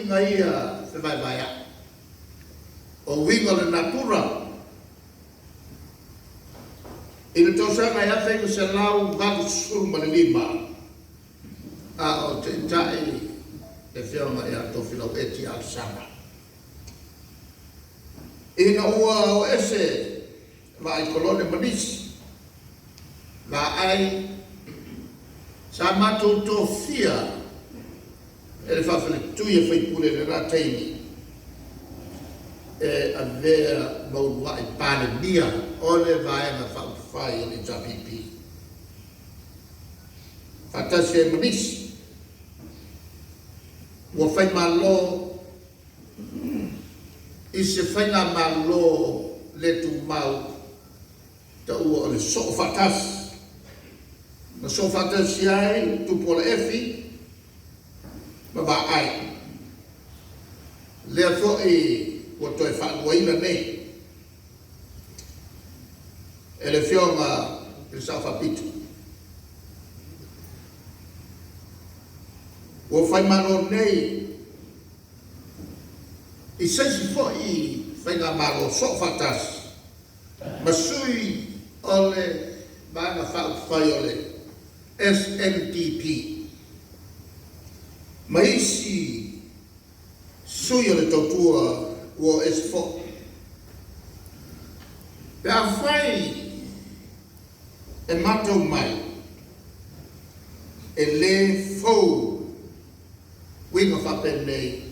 uiga ia fevaevaea'i, o uiga o le natura. I le tausaga e 1985, a o taitai le Afioga ia Tofilau Eti Alesana, ina ua o ese Vaai Kolone ma nisi, Vaai sa matou tofia e le faafaletui a faipule i lena taimi e avea ma uluai Palemia o le Vaega Faaupufai a le HRPP, faatasi ai ma nisi ua faimalo i se Faigamalo le tumau, taua o le Soofaatasi. Na soofaatasi ai Tupuola Efi ma Vaai, lea foi ua toe faaluaina nei e le Afioga i le Sao Faapito. Ua faimalo nei i se isi foi Faigamalo Soofaatasi ma sui o le Vaega Faaupufai o le SNDP ma isi sui o le Tautua ua o ese foi. Pe afai e matau mai e lē fou uiga faapenei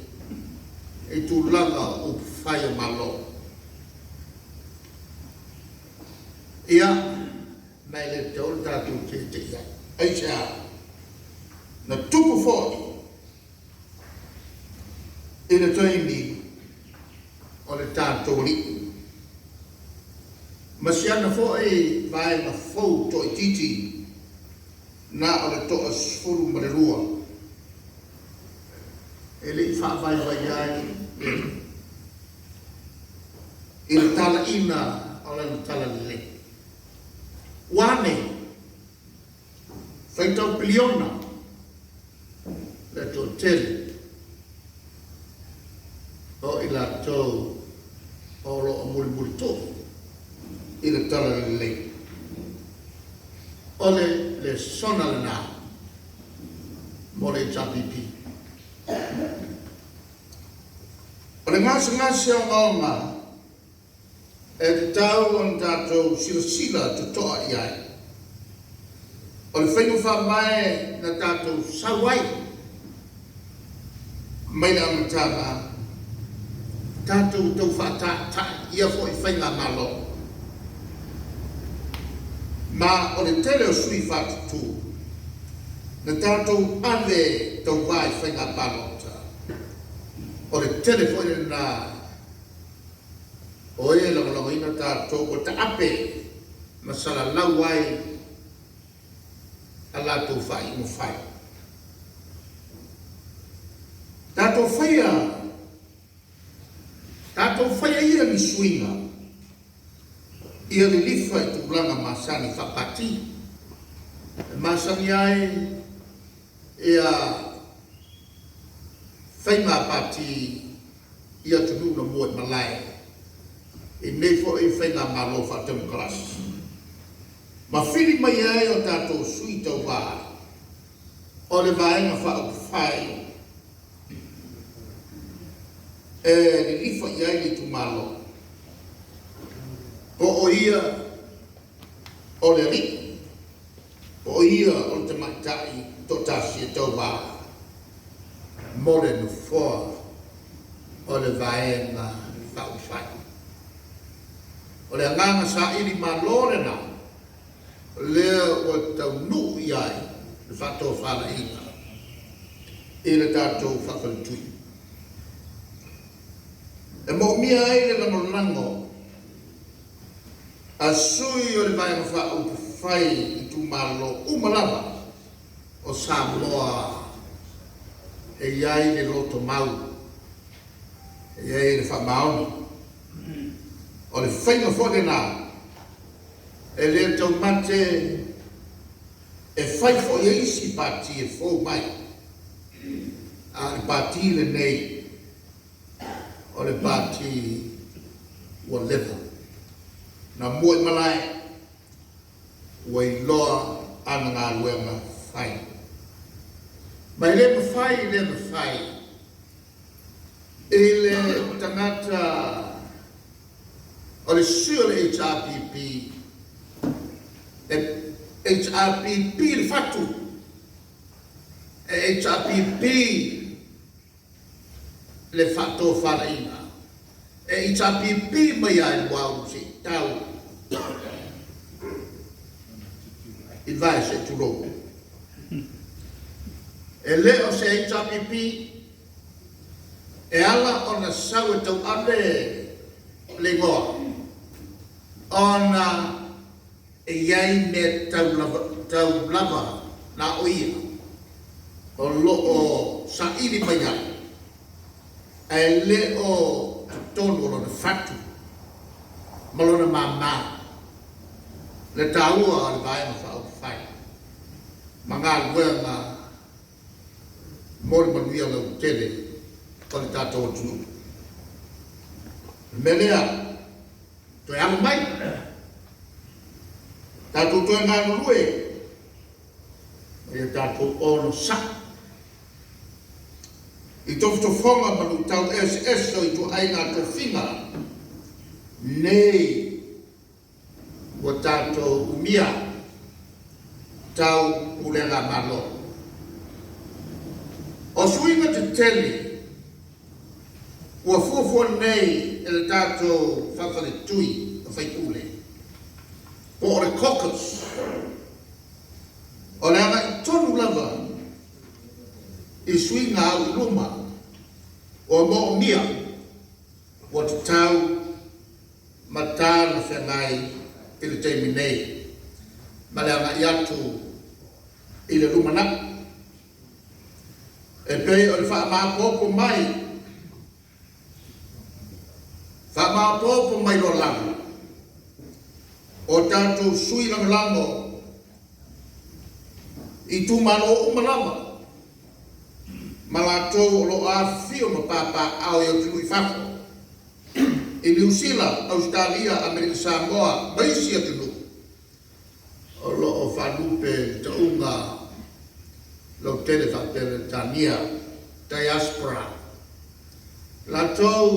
i tulaga o upufai o Malo, ia, ma e le tatau ona tatou tete'i ai. Aisea? Na tupu foi i le taimi o le tatou alii ma si ana foi vaega fou toaitiiti na o le 12, e le i faavaivai ai i le talaiina o lana talalelei. Ua a nei? Faitau piliona le toatele o i latou o lo o mulimulitu'u i le talalelei. O le lesona lena mo le HRPP. O le gasegase ogaoga e tatau ona tatou silasila toto'a i ai, o le faiga faavae na tatou sau ai mai le amataga, tatou tau fa'ataeta'i ia fo'i faigamalo, ma o le tele o sui faatutū na tatou ave tauvā i faiga palota, o le tele foi lena o e lagolagoina tatou ua taape ma salalau ai a latou faaiuga fai. Tatou faia, tatou faia ia ni suiga ia lilifa i tulaga masani faapatī e masani ai ia faiga pati i atunuu na muaimalae i nei foi faigamalo faatemokarasi ma fili mai ai o tatou sui tauvā o le Vaega Faaupufai e lilifa i ai le itumalo, po o ia o le alii, po o ia o le tamaitai toatasi e tauvā mo le nofoa o le Vaega Faaupufai. O le agaga saili malo lena lea ua taunuu i ai le faatofalaiga i le tatou faafaletui. E moomia ai le lagolago a sui o le Vaega Faaupufai i itumalo uma lava o Samoa e i ai le loto mau, e i ai le faamaoni. O le faiga foi lena e le taumate e fai foi e isi pati e fou mai, a o le pati lenei O le pati ua leva na mua i malae ua iloa ana galuega fai. Ma e le mafai, le mafai i le tagata o le sui o le HRPP, e HRPP le fatu, e HRPP le faatofalaiga, e HRPP mai lava i le muaulu seia tau i vae se i tulou. E le o se HRPP e ala ona sau e tauave le igoa ona e i ai mea tau lava na o ia o lo o saili mai ai, ae le o totonu o lona fatu ma lona mama le taua o le Vaega Faaupufai ma galuega mo le manuia lautele o le tatou atunuu. O le mea lea, toe alo mai, tatou toe galulue ma ia tatou onosai i tofotofoga ma luitau eseese o ituaiga tofiga nei ua tatou umia tau pulega Malo. O suiga tetele ua fuafua nei e le tatou faafaletui o faipule po o le caucus, o le agai tonu lava i suiga au i luma ua moomia ua tatau ma talafeagai i le taimi nei ma le agai atu i le lumanai. E pei o le faamaopoopo mai loa lava o tatou sui lagolago i itumalo uma lava ma latou o lo o afifio ma papaaao i atunuu i fafo, i Niu Sila, Ausetalia, Amerika Samoa ma isi atunuu o lo o faalupe i le tauga lautele faa-Peretania, diaspora. Latou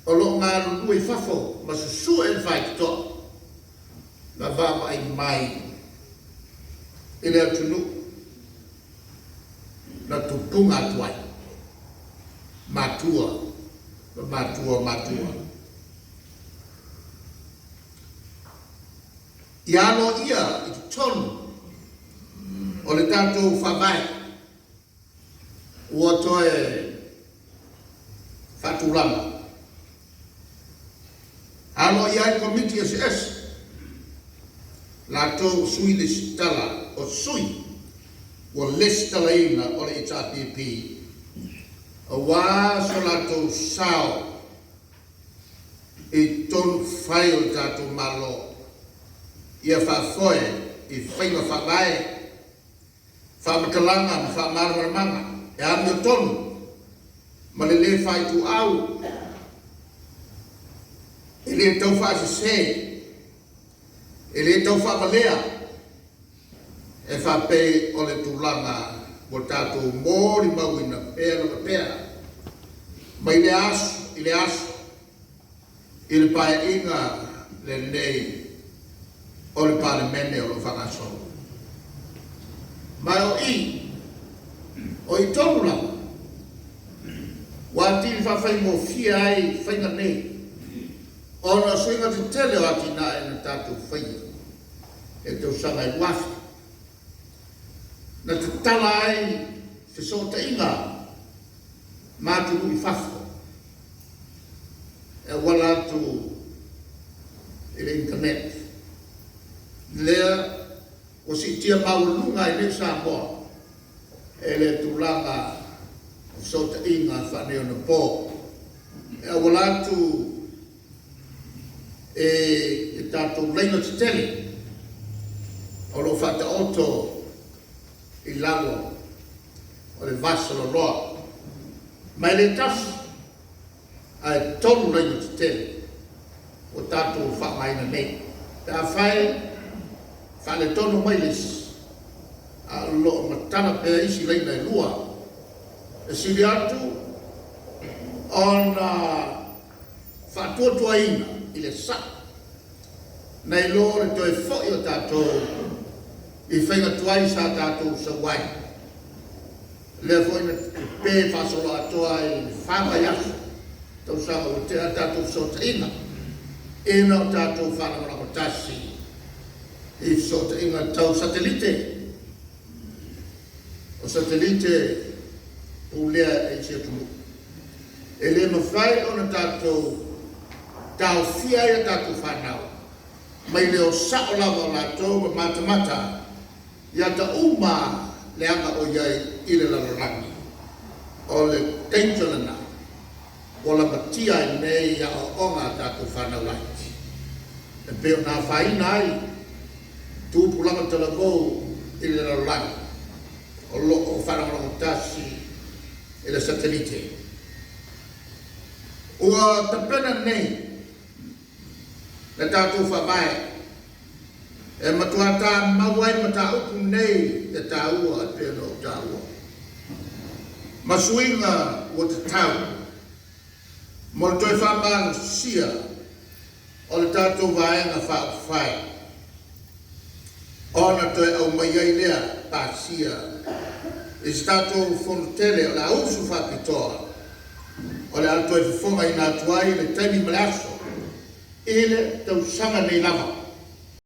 o lo o galulue i fafo ma susue le faitotoa ma vaavaai mai i le atunuu na tupuga atu ai matua ma matua o matua. Ia aloaia i totonu o le tatou faavae ua toe faatulaga. Aloaia ai Komiti eseese latou o sui lesitala o sui ua lesitalaina o le HRPP aua so latou sao i tonu fai o le tatou Malo ia faafoe i faiga faavae, faamatalaga ma faamalamalamaga e amiotonu ma le lē faaituau, e le tau faasese, e le tau faavalea e faapei o le tulaga ua tatou molimauina pea lava pea mai le aso i le aso i le paeaiga lenei o le Palemene o lo o faagasolo. Ma o i tonu lava ua atili faafaigofie ai faiga nei ona o suiga tetele o atinae na tatou faia e tausaga e 2000 na tatala ai fesootaiga ma atunuu i fafo e auala atu i le internet lea ua siitia maualuga ai nei Samoa e le tulaga o fesootaiga faaneionapo e auala atu e e tatou laina tetele o lo o faataoto i lalo o le vasaloloa. Ma e le tasi. Ae 3 laina tetele ua tatou faaaogaina nei. Pe afai e faaletonu mai le isi, ae o lo o matala pea isi laina e 2, e sili atu ona faatuatuaina i le sa'o nai lo le toe fo'i o tatou i faiga tuai sa tatou sau ai, lea foi na pepe faasoloatoa ai i le 4 vaiaso tausaga ua te'a tatou fesootaiga ina o tatou faalagolago tasi i fesootaiga tau satelite. O satelite e pulea e isi atunuu. E le mafai ona tatou taofia ai a tatou fanau mai le o sa'o lava o latou ma matamata i ata uma leaga o i ai i le lalolagi. O le danger lena ua lamatia ai nei aoaoga a tatou fanau laiti e pei ona afaina ai tupulaga talavou i le lalolagi o lo o faalagolago tasi i le satelite. Ua tapena nei le tatou Faavae e matua tamau ai mataupu nei e taua e pei ona ou taua, ma suiga ua tatau mo le toe faamalosia o le tatou Vaega Faaupufai ona toe aumai ai lea pasia i se tatou Fono tele o le a usu faapitoa o le a toe fofogaina atu ai le taimi ma le aso i le tausaga nei lava.